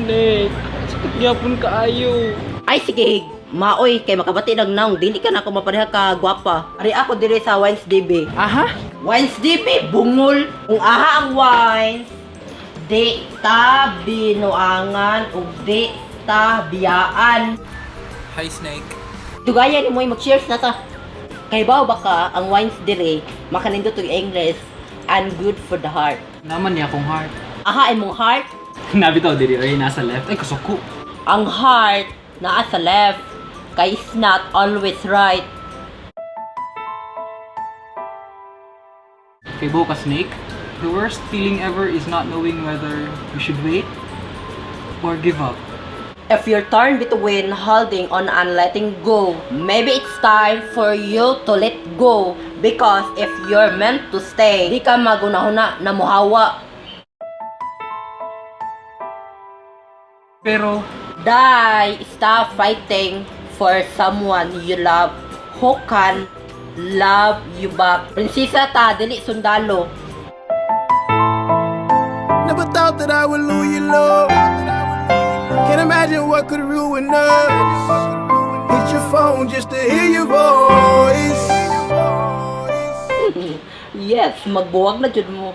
Snake. Sakit gyapon kaayo. Ay sige, maoy kay makabati nag naong dili ka na ako mapareha ka gwapa. Ari ako dire sa Wines DB. Aha? Wines DB bungol. Kung aha ang wines, di ta binuangan ug di ta biyaan. Hi, Snake. Dugaya ni mo, mag-cheers na ta. Kay bawo ba ka ang wines dire makanindot og English and good for the heart. Naman niya akong heart. Aha imong heart? Nabitaw diri ay nasa left. Ay, kasuko. Ang heart naa sa left kay is not always right. Kay Bo ka, Snake. The worst feeling ever is not knowing whether you should wait or give up. If you're torn between holding on and letting go, maybe it's time for you to let go. Because if you're meant to stay, di ka magunahuna na muhawa. Pero, Die, stop fighting for someone you love who can love you back. Prinsesa ta, dili sundalo. Never thought that I would lose your love. Can't imagine what could ruin us. Hit your phone just to hear your voice. Yes, magbuwag na jud mo.